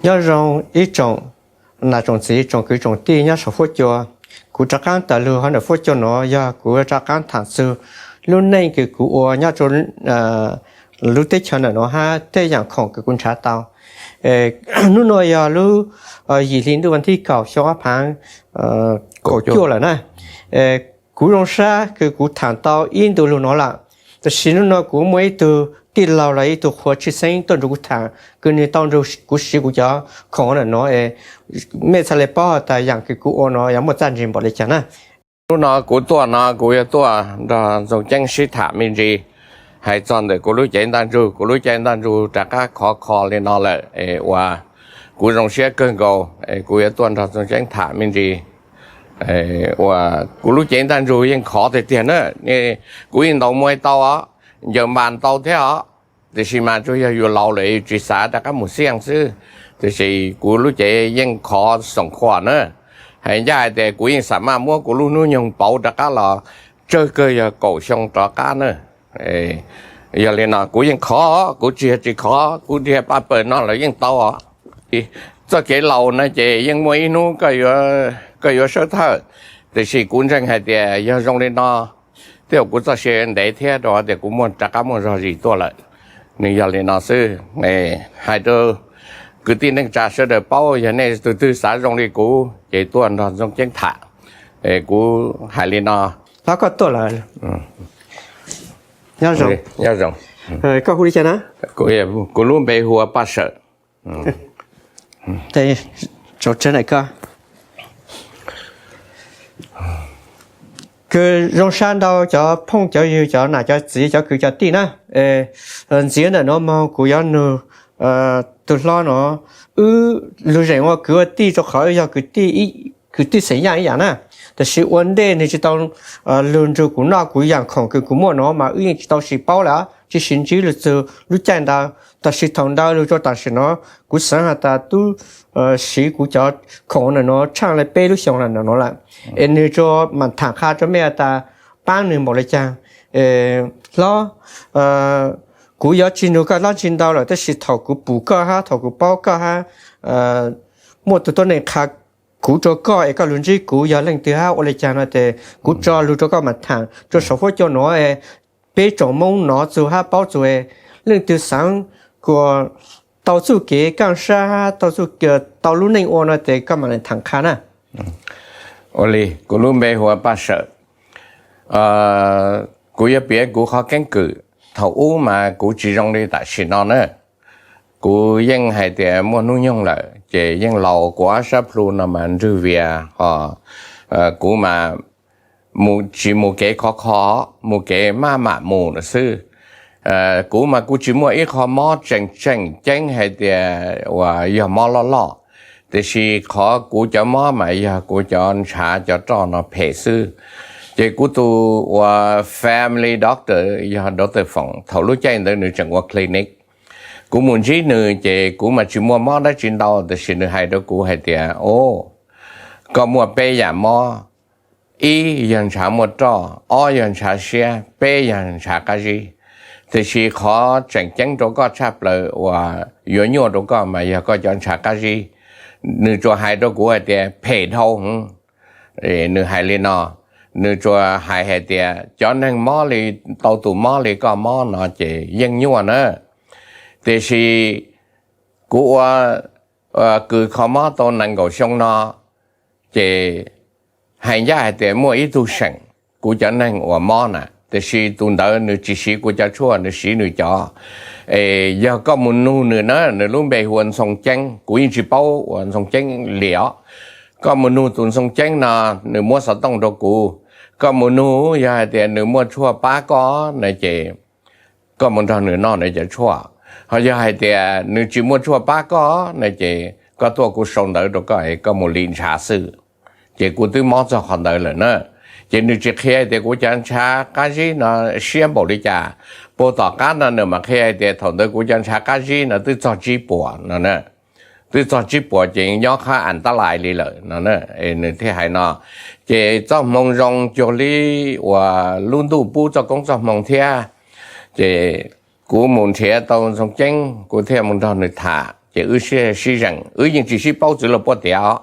Nyob zoo ib tsoom nam tsoom txiv, tsoom kwv tsoom tij nyob saum huab cua. Kuv rov qab tawm lug hov ntawm huab cua no yog kuv rov qab tham txug lub neej kws kuv ua nyob rua lub teb chaws ntawm no hab tej yaam khoom kws kuv nrhav tau. Hnub no yog lub yim hli ntuj vas thib kaum xyoo ob phaav kaum cuaj lawm na. Kuv zoo sab kws kuv tham tau ib ntu lug no lawm, tab sis hnub no kuv muaj ib tug tij laug los ib tug qhua tshwj xeeb tuaj nrug kuv tham, kws nwg tau nrug kuv siv kuv cov khoom ntawm no es mej txhaj le paub has tas yaam kws kuv ua no yog muaj txaj ntsig npaum le caag na. Hnub no kuv tuaj no kuv yuav tuaj nrog Ntxoov Ceeb sib tham me ntsis, hais txog ntawm kuv lub cev ntaj ntsug. Kuv lub cev ntaj ntsug rov qab khov kho li no lawm es uas kuv zoo siab kawg nkaus es kuv yuav tuaj nrog Ntxoov Ceeb tham me ntsis. Uas kuv lub cev ntaj ntsug yeej khov tiag tiag na. Kuv yeej ntaus muaj tau os, ncaws npas tau thiab os, tiam sis mas tsuas yog yus laus lawm yus tsis xav rov qab mus xiaj xwb. Tiam sis kuv lub cev yeej khov xoom khuam na. Hais ncaj hais tias kuv yeej xav maj muab kuv lub hnub nyoog pauv rov qab los tsawg kawg yog kaum xyoo rov qab na. Yog li no kuv yeej khov, kuv tsis yog tsis khov, kuv dhia paj pawg no los yeej tau os. Txoj kev laus no ces yeej muaj ib hnub koj yuav sawb thawj, tiam sis kuv ntseeg hais tias yog zoo li no, tej zaum kuv txoj sia ntev thiab rau qhov tias kuv muaj rov qab muaj zog zis tuaj lawm. Nws yog li no xwb. Hais rau kwv tij neej tsa sawv daws paub, yog nej tug twg xav zoo li kuv ces tuaj nrog Ntxoov Ceeb tham. Kuv hais li no. Hlob, koj tuaj lawm. Nyob zoo. Koj hu li cas na? Kuv lub npe hu ua Paj Sawm. Kws zoo sab ntau cov phooj cov ywg, cov nam cov txiv, cov kwv cov tij na. Ntxiv ntawm no moog kuv yuav nug tug hlob no, wb lug zeem ua kwv ua tij rau qhov wb yog kwv tij xeem Yaj ib yam na. Tab sis ua ntej nwg tsis tau lug nrug kuv noj kuv yaam khoom kws kuv muaj no mas wb yeej tsis tau sis paub lawm, tsis sis ntsib lug txug lub caij ntawd. Tab sis thaum ntawd lug rua tam sim no, kuv xaav has tas tub siv kuv cov khoom ntawm no tshaaj le peb lub xyoo lawm ntawm no lawm, es nwg tsuas maam tham qha rua mej has tas paab nwg npaum le caag. Hlob, kuv yuav tsis nug koj dlaab tsi ntau lawm, tab sis thaum kuv pum koj hab thaum kuv paub koj hab muaj tug tuab neeg qha kuv rua koj es koj lug ntsib kuv yog leej twg hab ua le caag no tes kuv tso lug rua koj maam tham rua saum huab cua no es peb tsoom Moob nov txug hab paub txug es leej twg xaav kuas tau txuj kev kaaj sab hab tau txuj, tau lub neej ua no tes koj maam le tham qha na. Ua li, kuv lub npe hu ua Paj Sawm. Kuv yuav piav kuv qhov keeb kwm. Thaum ub mas kuv tsis zoo li tam sim no na. Kuv yeej hais tias muaj hnub nyoog lawm ces yeej laus, kuv ob sab plhu no mas nrwg vias ho. Kuv mas tsis mus kev khov kho, mus kev maj mam mus lawm xwb. Kuv mas kuv tsis muaj ib qho mob tseem tseem ceeb hais tias uas yog mob loj loj, tiam sis qhov kuv cov mob mas yog kuv cov ntshav cov roj no phem xwb. Ces kuv tus uas family doctor yog Doctor Foom, thaum lub caij ntawd nws tseem ua clinic. Kuv mus ntsib nws ces kuv mas tsis muaj mob dab tsi ntau, tiam sis nws hais rau kuv hais tias, o, koj muaj peb yam mob. Ib yog ntshav muaj roj, ob yog ntshav siab, peb yog ntshav qab zib. Tiam sis qhov tseem ceeb rau koj tshaj plaws uas yuav nyuaj rau koj mas yog koj cov ntshav qab zib. Nws tsuas hais rau kuv hais tias phem dhau. Nws hais li no, nws tsuas hais hais tias cov neeg mob li, tau tus mob li koj mob no ces yeej nyuaj na. Tiam sis kuv ua kws kho mob tau nees nkaum xyoo no, ces hais ncaj hais tias muaj ib tug seem kuv cov neeg uas mob na, tiam sis tus ntawd nws tsis siv kuv cov tshuaj, nws siv nws cov. Es yog koj mus nug nws na, nws lub npe hu ua Ntxhoo Ceeb, kuv yeej tsis paub uas Ntxhoo Ceeb li os. Koj mus nug tus Ntxhoo Ceeb no, nws muab xov tooj rau kuv. Koj mus nug, yog hais tias nws muaj tshuaj pab koj na ces koj mus nrog nws noj nws cov tshuaj. Ho yog hais tias nws tsis muaj tshuaj pab koj na ces koj tuaj kuv sau ntawv rau koj es koj mus lim ntshav xwb. Ces kuv twb mob txog qhov ntawd lawm na. Ces nws tsis qhia tias kuv cov ntshav qab zib no siab npaum li cas. Puag tom qab no nws mam qhia hais tias thaum ntawd kuv cov ntshav qab zib no twb txog tsib puas no, twb txog tsib puas ces nyob qhab as tab lais li lawm no. Nws thiaj hais no. Ces txoj hmoo zoo cuag li uas lub ntuj pub txoj koob txoj hmoo thiab. Ces kuv mus nrhiav tau Ntxhoo Ceeb, kuv thiaj mus nrog nws tham. ces wb sib zeem, wb yeej tsis sib paub txwv los puag tiav os.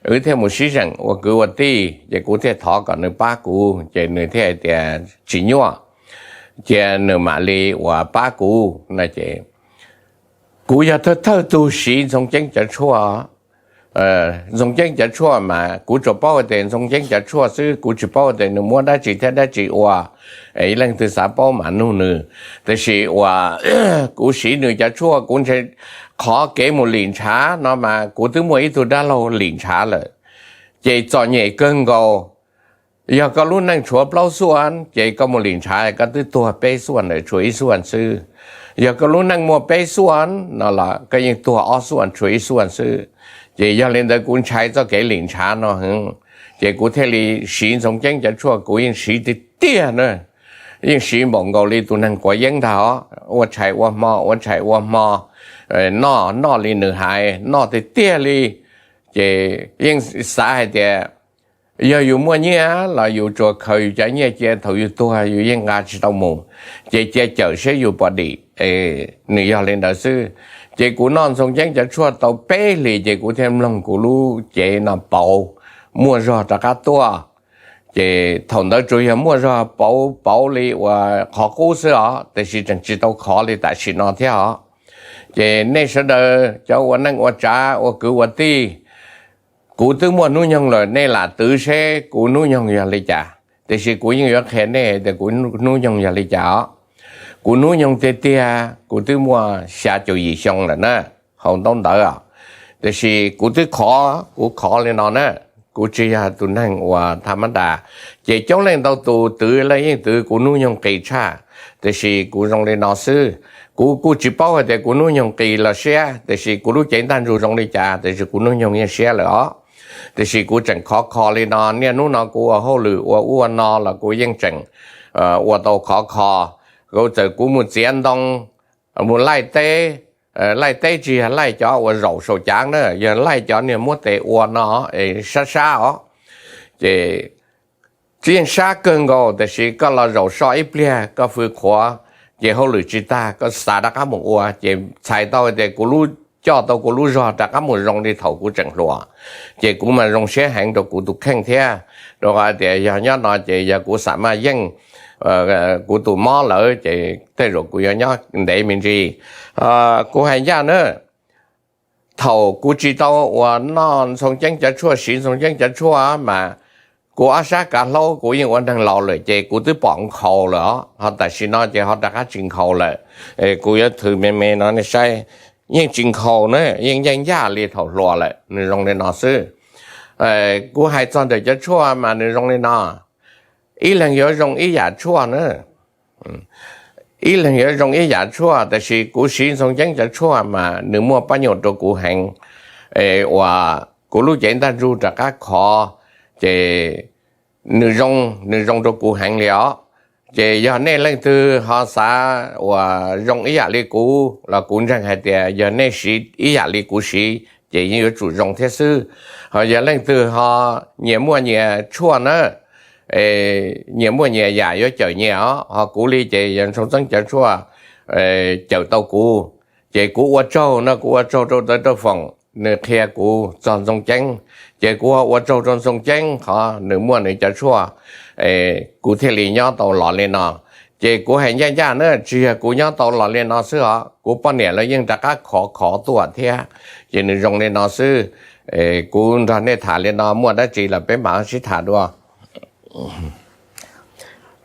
Wb thiaj mus sib zeem ua kwv ua tij, ces kuv thiaj thov kom nws pab kuv, ces nws thiaj hais tias tsis nyuaj, cia nws mam li uas pab kuv no ces kuv yog thawj thawj tug siv Ntxhoo Ceeb cov tshuaj. Ntxhoo Ceeb cov tshuaj mas kuv tsuas paub hais tias Ntxhoo Ceeb cov tshuaj xwb, kuv tsis paub hais tias nws muab dab tsi thiab dab tsi ua. Leej twg xav paub mas nug nws. Tiam sis uas kuv siv nws cov tshuaj kuv ntshe qhov kev mus lim ntshav no mas kuv twb muaj ib tug dab laug lim ntshav lawm, ces txom nyem kawg nkaus. Yog koj lub neej tshuav plaub xuaj ces koj mus lim ntshav koj twb tuag peb xuaj ntawm tshuav ib xuaj xwb. Yog koj lub neej muaj peb xuaj no los koj yeej tuag ob xuaj tshuav ib xuaj xwb. Ces yog li ntawd kuv ntshai txoj kev lim ntshav no heev, ces kuv thiaj li siv Ntxhoo Ceeb cov tshuaj kuv yeej siv tiag tiag na. Yeej siv npaum nkaus li tus neeg quav yeeb ntag os, ua tshais ua hmo ua tshais ua hmo, noj noj li nws hais noj tiag tiag li. Ces yeej xav hais tias yog yus muaj nyiaj los yus tsuas khaws yus cov nyiaj cia, thaum yus tuag yus yeej nqa tsis tau mus, ces cia cawm saib yus pom dim. Nws yog li ntawd xwb. Ces kuv noj Ntxhoo Ceeb cov tshuaj tau peb hlis ces kuv thiaj mloog kuv lub cev no pauv muaj zog rov qab tuaj. Ces thaum ntawd tsuas yog muaj zog pauv pauv li uas qhov qub xwb os, tiam sis tseem tsis tau khov li tam sim no thiab os. Ces nej sawv daws cov ua neej ua tsav ua kwv ua tij, kuv twb muaj hnub nyoog lawm, nej lam twv seb kuv hnub nyoog yog li cas. Tiam sis kuv yeej yuav qhia nej tias kuv hnub nyoog yog li cas os. Kuv hnub nyoog tiag tiag kuv twb muaj xya caum yim xyoo lawm na, hauv ntaub ntawv os. Tiam sis kuv twb khov, kuv khov li no na, kuv tsis yog tus neeg uas tham mab das. Ces coob leej ntau tus twv lawv yeej twv kuv hnub nyoog qis tshaj, tiam sis kuv zoo li no xwb. Kuv kuj tsis paub hais tias kuv hnub nyoog qis los siab, tiam sis kuv lub cev ntaj ntsug zoo li cas tiam sis kuv hnub nyoog yeej siab lawm os. Tiam sis kuv tseem khov kho li no, niaj hnub no kuv ua hauj lwm ua ub ua no los kuv yeej tseem ua tau khov kho. Kuv txawm kuv mus txiav ntoo, mus laij teb, laij teb tsis yog laij cov uas zaum saum caav na, yog laij cov niag muab tes ua no, sab sab os. Ces tsis yeej sab kawg nkaus, tiam sis koj los zaum so ib pliag koj fwv qhuav, ces hauj lwm tsis tag koj xav rov qab mus ua, ces txhais tau tias kuv lub, coj tau kuv lub zog rov qab mus zoo li thaum kuv tseem hluas. Ces kuv mas zoo siab heev rau kuv tus kheej thiab, rau qhov tias yog nyob no ces yog kuv xam maj yeej kuv tus mob lawm ces tej zaum kuv yuav nyob ntev me ntsis. Kuv hais ncaj na, thaum kuv tsis tau uas noj Ntxhoo Ceeb cov tshuaj, siv Ntxhoo Ceeb cov tshuaj mas kuv ob sab kav hlaub kuv yeej ua neeg laus lawm ces kuv twb pom nkhaus lawm os, ho tam sim no ces ho rov qab tsis nkhaus lawm. Kuv yuav thwv me me no nej saib, yeej tsis nkhaus na, yeej ncaj ncaj li thaum hluas lawm, nws zoo li no xwb. Kuv hais txog ntawm cov tshuaj mas nws zoo li no, ib leeg yuav zoo ib yam tshuaj na. Ib leeg yuav zoo ib yam tshuaj, tiam sis kuv siv Ntxhoo Ceeb cov tshuaj mas nws muaj pob nyuam rau kuv heev, uas kuv lub cev ntaj ntsug rov qab khov, ces nws zoo, nws zoo rau kuv heev li os. Ces yog nej leej twg ho xav uas zoo ib yam li kuv los kuv ntseeg hais tias yog nej siv ib yam li kuv siv ces yeej yuav tsum zoo thiab xwb. Ho yog leej twg ho nyias muaj nyias tshuaj na, nyias muaj nyias yam yuav cawm nyias os. Ho kuv li ces yog Ntxhoo Ceeb cov tshuaj cawm tau kuv, ces kuv ua tsaug no, kuv ua tsaug rau Tawv Rauj Foom nws qhia kuv txog Ntxhoo Ceeb, ces kuv ua tsaug rau Ntxhoo Ceeb qhov nws muaj nws cov tshuaj, kuv thiaj li nyob tau los li no. Ces kuv hais ncaj ncaj na, tsis yog kuv nyob tau los li no xwb os, kuv poj niam los yeej rov qab khov khov tuaj thiab. Ces nws zoo li no xwb. Kuv nrog nej tham li no, muaj dab tsi los peb mam sib tham dua.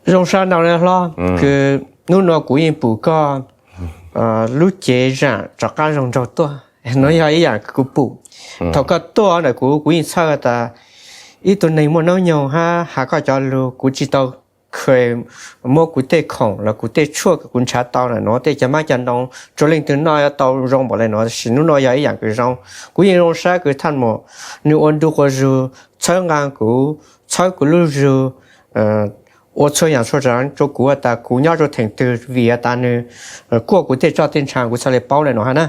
Zoo sab ntau hlob, kws hnub no kuv yeej pum koj lub cev zam rov qab zoo nraug tuaj. No yog ib yam kuv pum. Thaum koj tuaj ntawm kuv, kuv yeej txhawj tas ib tug neeg muaj hnub nyoog hab has koj cov lug, kuv tsis tau kheev muab kuv tej khoom los kuv tej tshuaj kuv nrhav tau na, nuav tej cov mab cov ntoo tsuas leej twg noj yuav tau zoo npaum le nuav, tab sis hnub no yog ib yam kws zoo. Kuv yeej zoo sab kws thaj maum nwg ua ntu quas zug txhawb nqaa kuv, txhawb kuv lub zug, ua txhua yaam txhua tsav rua kuv tas kuv nyob rua theem twg vim tas nwg kuaj kuv tej roj tej ntsha kuv txhaj le paub le nuav hab na.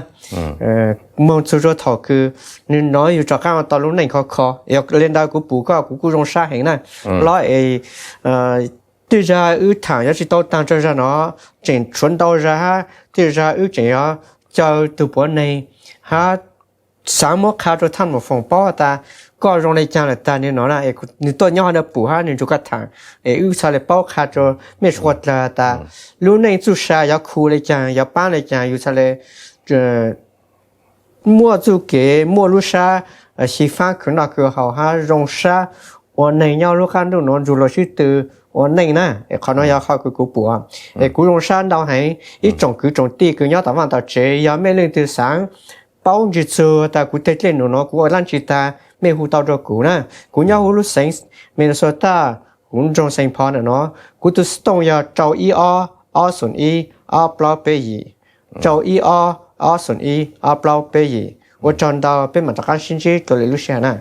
Moog txug rua thaum kws nwg nov yug rov qaab ua tau lub neej khov kho, yog le ntawd kuv pum koj kuv kuj zoo sab heev na. Hlob es, tej zag wb thaam yuav tsi tau taag rua zag no, tseem tshuav ntau zag hab tej zag wb tseem yuav caw tus puav neeg hab xaav muab qha rua thaj maam foom paub tas koj zoo le caag lawm taag nwg no na, es nws tuaj nyob hov nuav pum hab nwg nrug koj thaam, es wb txhaj le paub qha rua mej suav dlawg tas lub neej txuj sa yuav khu le caag, yuav paab le caag, yug txhaj le muaj txuj kev, muaj lub sab xyiv faab khwv noj khwv haus hab zoo sab ua neeg nyob lub qaab ntuj nuav nrug luas sib tw ua neej na. Es qhov nuav yog qhov kws kuv pum, es kuv zoo sab ntau heev. Ib tsoom kwv tsoom tij kws nyob tom vaaj tom tsev, yog mej leej twg xaav paub ntsis txug tas kuv tej dlej num nuav kuv ua dlaab tsi tag, mej hu tau rua kuv na. Kuv nyob huv lub xeev Minnesota, huv nroog Saint Paul ntawm nuav. Kuv tug xov tooj yog rau ib ob, ob xoom ib, ob plaub peb yim, rau ib ob, ob xoom ib, ob plaub peb yim. Ua tsaug ntau, peb maam rov qaab sib ntsib dlua lwm lub sij hawm na.